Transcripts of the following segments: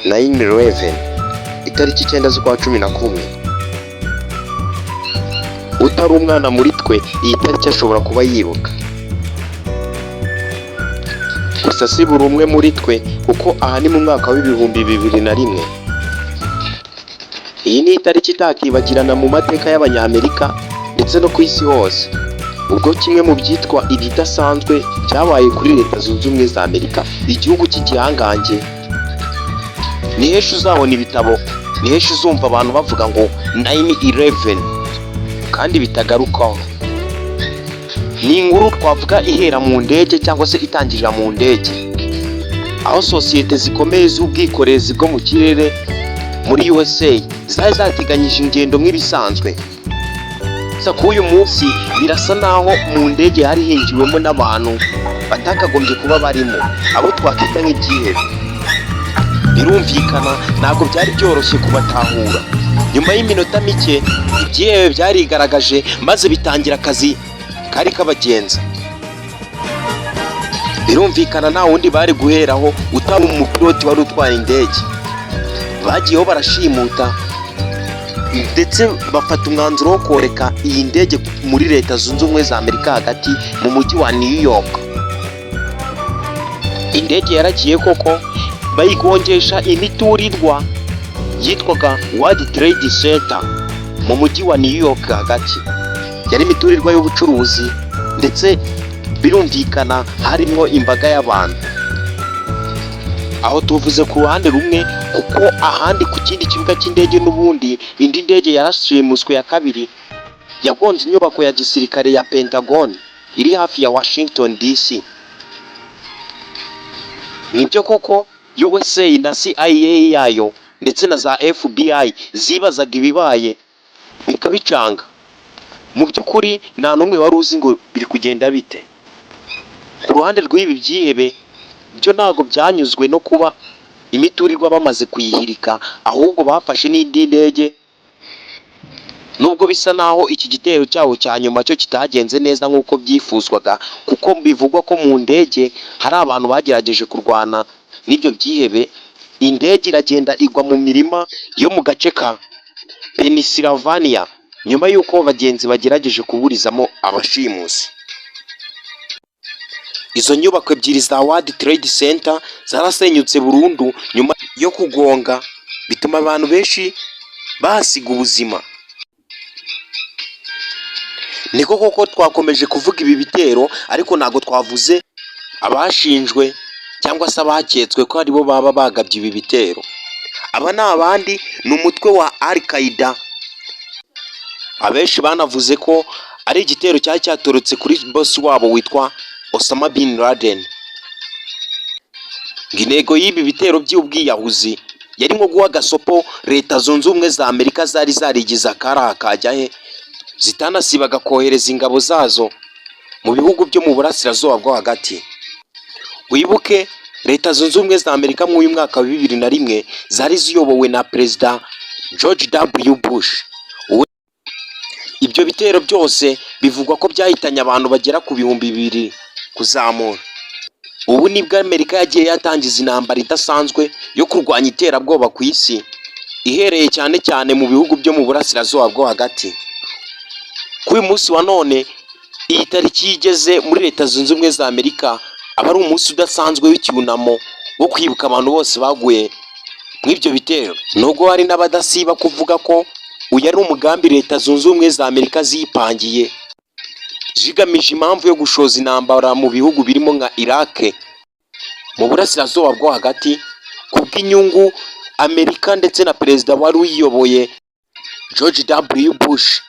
9/11, itariki 9 z'ukwa 11. Utari umwana muri twe, iyi tariki ashobora kuba yibuka. Gusa si buri umwe muri twe, kuko aha ni mu mwaka wa 2001. Iyi ni itariki itakibagirana mu mateka y'Abanyamerika ndetse no ku isi hose, ubwo kimwe mu byitwa ibidasanzwe byabaye kuri Leta Zunze Ubumwe za Amerika, igihugu cy'igihangange. Ni henshi uzabona ibitabo, ni henshi uzumva abantu bavuga ngo 9/11 kandi bitagarukaho. Ni inkuru twavuga ihera mu ndege cyangwa se itangirira mu ndege, aho sosiyete zikomeye z'ubwikorezi bwo mu kirere muri USA zari zateganyije ingendo nk'ibisanzwe. Gusa kuri uyu munsi birasa naho mu ndege hari hinjiwemo n'abantu batakagombye kuba barimo, abo twakwita nk'ibyihebe. Birumvikana ntabwo byari byoroshye kubatahura. Nyuma y'iminota mike ibyihebe byarigaragaje maze bitangira akazi kari kabagenza. Birumvikana nta wundi bari guheraho utari umupiloti wari utwaye indege. Bagiyeho barashimuta, ndetse bafata umwanzuro wo koreka iyi ndege muri Leta Zunze Ubumwe za Amerika, hagati mu mujyi wa New York. Indege yaragiye koko, bayigongesha imiturirwa yitwaga World Trade Center mu mujyi wa New York hagati. Yari imiturirwa y'ubucuruzi, ndetse birumvikana harimo imbaga y'abantu. Aho tuvuze ku ruhande rumwe, kuko ahandi ku kindi kibuga cy'indege n'ubundi indi ndege yarashimuswe ya kabiri, yagonze inyubako ya gisirikare ya Pentagon iri hafi ya Washington DC. Nibyo koko, USA na CIA yayo ndetse na za FBI zibazaga ibibaye bikabicanga. Mu by'ukuri nta n'umwe wari uzi ngo biri kugenda bite. Ku ruhande rw'ibi byihebe byo, ntabwo byanyuzwe no kuba imiturirwa bamaze kuyihirika, ahubwo bafashe n'indi ndege. Nubwo bisa naho iki gitero cyabo cya nyuma cyo kitagenze neza nk'uko byifuzwaga, kuko bivugwa ko mu ndege hari abantu bagerageje kurwana n'ibyo byihebe, indege iragenda igwa mu mirima yo mu gace ka Pennsylvania nyuma y'uko abagenzi bagerageje kuburizamo abashimusi. Izo nyubako ebyiri za World Trade Center zarasenyutse burundu nyuma yo kugonga, bituma abantu benshi bahasiga ubuzima. Niko koko, twakomeje kuvuga ibi bitero, ariko ntabwo twavuze abashinjwe cyangwa se abaketswe ko aribo baba bagabye ibi bitero. Aba ni abandi, ni umutwe wa Al Qaeda. Abenshi banavuze ko ari igitero cyari cyaturutse kuri boss wabo witwa Osama bin Laden. Ngo intego y'ibi bitero by'ubwiyahuzi yari nko guha gasopo Leta Zunze Ubumwe za Amerika zari zarigize akari kajya he, zitanasibaga kohereza ingabo zazo mu bihugu byo mu Burasirazuba bwo Hagati. Wibuke Leta Zunze Ubumwe za Amerika muri uyu mwaka wa 2001 zari ziyobowe na Perezida George W Bush. Ibyo bitero byose bivugwa ko byahitanye abantu bagera ku 2000 kuzamura. Ubu nibwo Amerika yagiye yatangiza intambara idasanzwe yo kurwanya iterabwoba ku isi, ihereye cyane cyane mu bihugu byo mu Burasirazuba bwo Hagati. Kuri uyu munsi wa none, iyi tariki igeze muri Leta Zunze Ubumwe za Amerika, aba ari umunsi udasanzwe w'icyunamo wo kwibuka abantu bose baguye muri ibyo bitero, nubwo hari n'abadasiba kuvuga ko uyu ari umugambi Leta Zunze Ubumwe za Amerika zipangiye zigamije impamvu yo gushoza intambara mu bihugu birimo nka Iraq, mu Burasirazuba bwo Hagati, kubw'inyungu Amerika ndetse na perezida wari uyiyoboye George W Bush,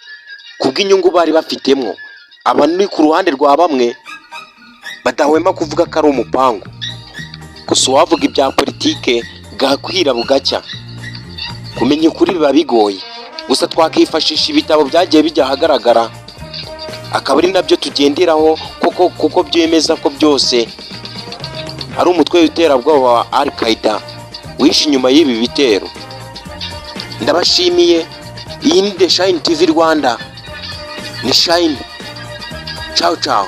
kubw'inyungu bari bafitemo. Aba ni ku ruhande rwa bamwe badahwema kuvuga ko ari umupangu. Gusa uwavuga ibya politike bwakwira bugacya, kumenya ukuri biba bigoye. Gusa twakifashisha ibitabo byagiye bijya ahagaragara, akaba ari nabyo tugenderaho koko, kuko byemeza ko byose ari umutwe w'iterabwoba wa Al Qaeda wishe inyuma y'ibi bitero. Ndabashimiye. Iyi ni The Shine TV Rwanda, ni Shine. Ciao ciao.